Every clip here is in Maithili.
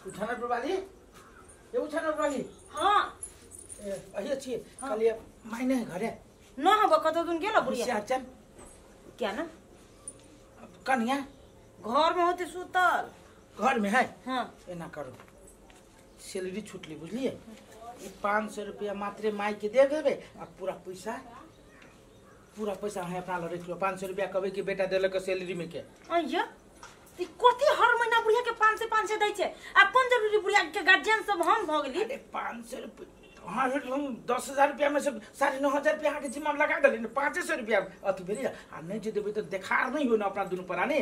उठाना प्रवाली ये उठाना प्रवाली। हां ए अहिए छी कहलिए मायने है घरे न हब कत दिन गेल बुढ़िया होशियार क्या ना कन्या घर में होते सुतल घर में है। हां एना करू सैलरी छुटली बुझलिए 500 रुपया मात्र माई के दे देबे आ पूरा पैसा हम अपना ल रख लो। 500 रुपया कहबे कि बेटा देलक सैलरी में के अइया ती कथि हर महीना बुढ़िया के 500 500 दै छै आ कोन जरूरी बुढ़िया के गार्जियन सब हम भ गेली। अरे 500 रुपया हां हम 10000 रुपया में से 9500 रुपया अहाँ के जिम्मा में लगा देली ने 500 रुपया अथि भेली आ नहीं जे देबे त देखार नहीं हो न अपना दुनु परानी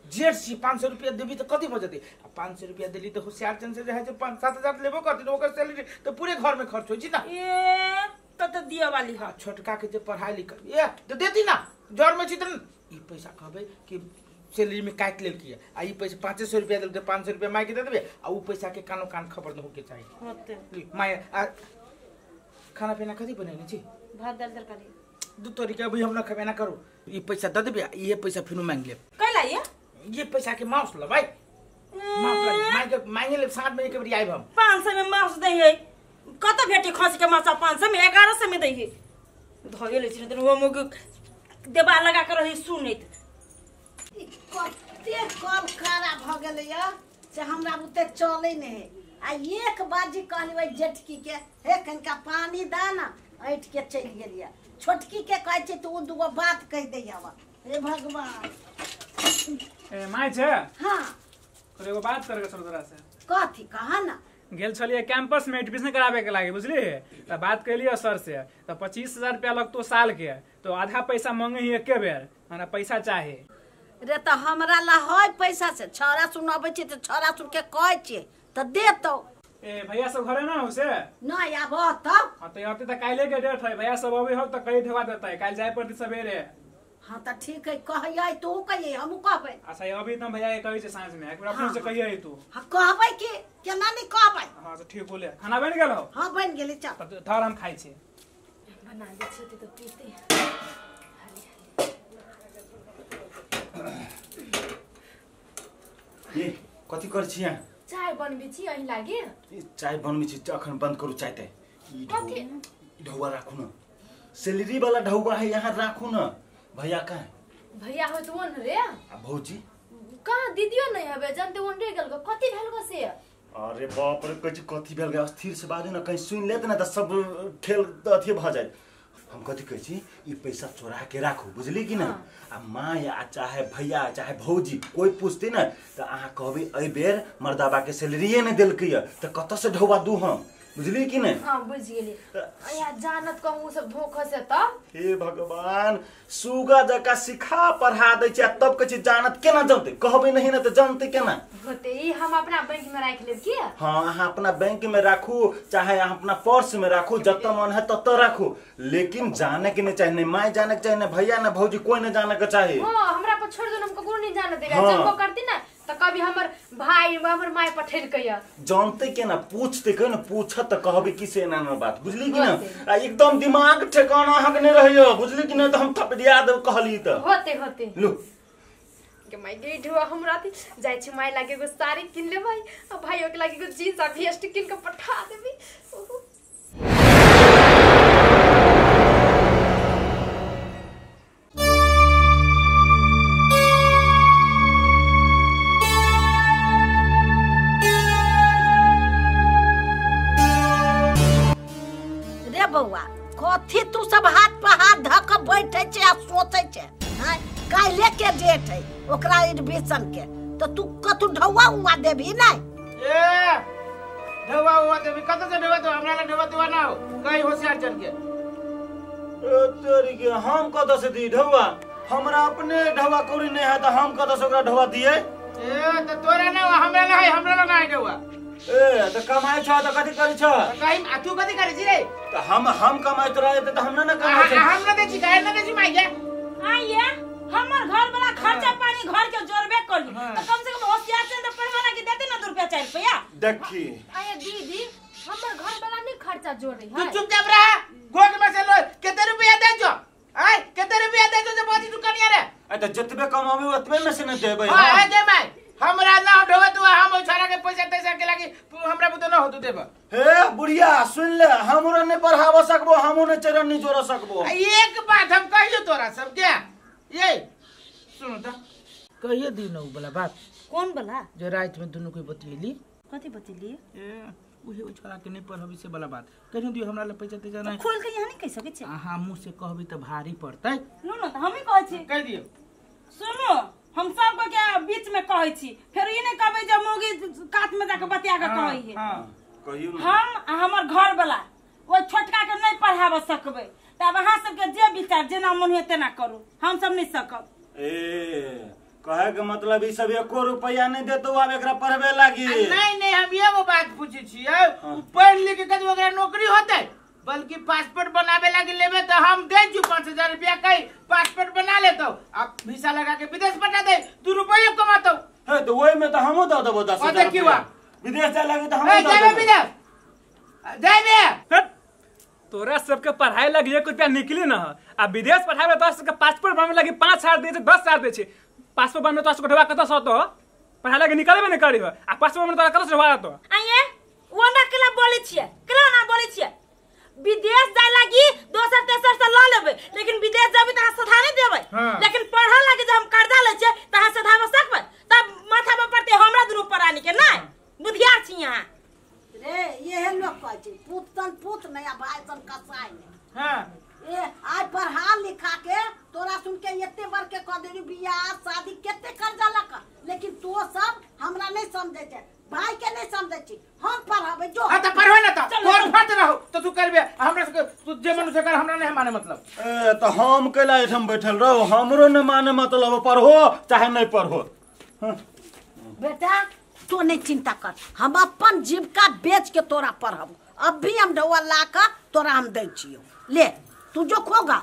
जेठ छी 500 रुपया देबी त कथि भ जतै आ 500 रुपया देली त होशियार चंद से जे है 5-7 हजार लेबो करती ओकर सैलरी त पूरे घर में खर्च हो जी ना। ए त त दिया वाली हां छोटका के जे पढ़ाई लिखाई ए त देती ना जर में छी त ई पैसा कहबे कि सैलरी में काट लेल किया आ ई पैसा 500 रुपया देल त 500 रुपया माई के दे देबे आ उ पैसा के कानो कान खबर न होके चाही। होते माई आ खाना पीना कथि बनेने छी? भात दाल तरकारी दू तरीका अभी हम न खेबे ना करू ई पैसा the देबे ये पैसा फिनु मांग लेब कैला ये पैसा के मांस लेबै मांस मांग के मांगे लेब साँझ में एक बेर आइब हम। 500 में मांस दै है कत भेटे खसी के मांस 500 में 1100 में दै है धगे ले छी त वो मुग देबा लगा के रही सुनैत कते कल खड़ा भ गेलै से हमरा बुते चलै नै है आ एक बाजी कहलियै जेठकी के हे कनिका पानी दा ना ऐठ के चलि गेलियै छोटकी के कहै छै तऽ ओ दूगो बात कहि दै हवा। हे भगवान ए my छे। हां और एगो बात करके छल तोरा से। कथी कहा ना? गेल छलियै कैंपस में एडमिशन कराबे के लागे बुझली त बात कैलियै सर से त 25000 रुपया लगतो साल के तो आधा पैसा मांगे ही एके बेर हमरा पैसा चाहे रे त हमरा ला है पैसा से छौड़ा सुन अबै छै त छौड़ा सुन के कहै छियै त देतौ। ए भैया सब घरे ना हो से नहीं आब तब। हां त अते त काल्हे के डेट है भैया सब अबै हो त कहि देवा देतै काल्हि जाय पड़तै सवेरे। हां त ठीक है कहयै तू कहियै हमहूँ कहबै। अच्छा अभी त भैया के कहै छै साँझ में एक बेर अपने से कहियै तू। हां कहबै कि केना नहीं कहबै। हां त ठीक होले खाना बन गेल हो? हां बन गेलै चल त धर हम खाइ छी बना दे छी त पीते। ए कथि कर छी यहाँ? चाय बनबै छी अहीं लागे। ए चाय बनबै छी अखन बंद करू चाय ते ई कथि ढौआ राखू न सैलरी वाला ढौआ है यहाँ राखू न। भैया कहाँ है? भैया हो तो ओन रे आ भौजी कहाँ दीदियो नहीं हबे जानते ओन रे गेल कथि भेल गो से? अरे बाप रे कथि कथि भेल गे स्थिर से बाजू न कहीं सुन लेत न त सब खेल अथि भ जाए। हम कथि कहै छी ई पैसा चोरा के राखू बुझली कि न आ माँ या चाहे भैया चाहे भौजी कोई पूछते न त अहाँ कहबै एहि बेर मर्दाबा के सैलरीए नहीं देलकै त कतऽ से ढौआ दू हम बुझली कि नहीं? हां बुझ गेली या जानत कहूं सब धोखा से त हे भगवान सुगा जका सिखा पढ़ा दै छै तब कहै छै जानत केना जानते कहबै नहीं न त जानते केना होते ई हम अपना बैंक में राख लेब की? हां अहाँ अपना बैंक में राखू चाहे अहाँ अपना पर्स में राखू जत मन है तत राखू लेकिन जाने के नहीं चाहे नहीं माय जाने के चाहे नहीं भैया ना भौजी कोई नहीं जाने के चाहे। हां हमरा पर छोड़ दो हम ककरो नहीं जाने देबे जानबो करती ना त कभी हमर भाई हमर my पठेल कया जानते केना पूछते के न पूछत त कहबे कि से एना ना बात बुझली कि ना आ एकदम दिमाग ठिकाना अहाँ के नहीं रहैयो बुझली कि ना त हम थपड़िया देब कहली त होते होते लो के my gate हुआ हम राती जाय छी my लागे एगो साड़ी किन लेबै आ भाइयो के लागे एगो जींस आ वेस्ट किन के पठा देबी। रे बौआ कथी तू सब हाथ पर हाथ धक बैठे छे आ सोचे छे हां काल्हे के डेट है ओकरा एडमिशन के तो तू कतू ढौआ उआ देबी नहीं? ए ढौआ उआ देबी कत से ढौआ तो हमरा ला ढौआ दुआ ना हो कहीं होशियार चल के। ए तोरी के हम कत से दी ढौआ हमरा अपने ढौआ कोरी नहीं है त हम कत से ओकरा ढौआ दिए? ए त तोरा ना हमरा ला है हमरा ला ना है ढौआ। ए त कमाइ छ त कथि करै छ? कहीं आ तू कथि करै छी रे? त हम कमाइ तोरा त हम ना कमाइ छी हम ना दै छी काहे ना दै छी माई के? आइए हमर घर वाला खर्चा पानी घर के जोड़बे करली त कम से कम होशियार से त पढ़वा लागी देते ना 2 रुपया 4 रुपया। देखी आये दीदी हमर घर वाला नहीं खर्चा जोड़े है तू चुपचाप रह गोद में से लो कते रुपया दे जो आय कते रुपया दे जो बाजी दुकानिया रे? आ त जतबे कमाबे ओतबे में से न देबै। हां दे माई हमरा ना ढोवा तू हम छोरा के पैसा तैसा के होतो देबा। हे बुढ़िया सुन ले, हमरो नहीं पढ़ाव सकबो, हमो नहीं चरनी जोड़ सकबो। एक बात हम कहियो तोरा सब क्या, ये सुनो त कहियो दी न उ वाला बात। कौन वाला? जो रात में दोनों कोई बतियली। कथी बतियली? ए उहे छोरा के नहीं पढ़बी से वाला बात कहियो दियो, हमरा ले पैसा ते जाना खोल के यहाँ नहीं कह सकै छै। हां मुंह से कहबी त भारी पड़तै। नु न त हम ही कहै छी। कह दियो। सुनो हम सब के बीच में कहै छी, फेर ई नहीं कहबै जे मौगी कात में जाके बतिया के कहै है। हां कहियो न। हम आ हमर घर वाला ओइ छोटका के नहीं पढ़ाव सकबै, तब अहाँ सबके जे विचार जेना मन होय तेना करू, हम सब नहीं सकब। ए कहे के मतलब ई सब एको रुपया नहीं देतो आब एकरा पढ़बे लागी। नहीं नहीं हम एगो बात पूछे छियै, पढ़ लिख के कद ओकरा नौकरी होतै, बल्कि पासपोर्ट बनावे लागी लेबे त हम दे छु 5000 रुपया, कई पासपोर्ट बना लेतो आ वीसा लगा के विदेश पठा दे, 2 रुपया कमातो। हे तो ओइ में त हमहु the देबो 10000 रुपया। विदेश जाय लागी त हमहु the देबो। विदेश जाबे। तोरा सबके पढ़ाई लगी 1 रुपया निकली न, आ विदेश पढ़ावे तोरा सबके पासपोर्ट बनावे लगी 5000 दे छै, 10000 दे छै। पासपोर्ट बनबे तोरा सबके ढोबा कतऽ से होतो? पढ़ाई लगी निकलबे नहीं करी आ पासपोर्ट बनबे तोरा कतऽ से ढोबा होतो? आइए ओना केला बोलै छियै, केला ना बोलै छियै? विदेश जाय लागी दोसर तेसर से ल लेबै, लेकिन विदेश जाबे त अहाँ सधा नहीं देबै। लेकिन पढ़ा लागी जब हम कर्जा लै छियै त अहाँ सधाब सकबै? तब माथा पर पड़तै हमरा दुनू प्राणी के। नहीं बुधियार छी अहाँ। रे ये लोग कहै छै पूत सन पूत नहीं आ भाई सन कसाई नहीं। हां ए आइ पढ़ा लिखा के तोरा सुन के एते बार के कह देली बियाह शादी केते कर्जा लक, लेकिन तो सब हमरा नहीं समझै छै, भाई के नहीं समझै छी। हम पढ़ाबै जो। हां त पढ़बै न त तोर फट रहो त तू करबे हमरा से, तू जे मन से कर, हमरा नहीं माने मतलब। ए त हम कैला एठाम बैठल रहो, हमरो न माने मतलब, पढ़ो चाहे नहीं पढ़ो। बेटा तो नहीं चिंता कर, हम अपन जीविका बेच के तोरा पढ़ब। अब भी हम ढौआ ला के तोरा हम दै छियौ, ले तू जो खोगा।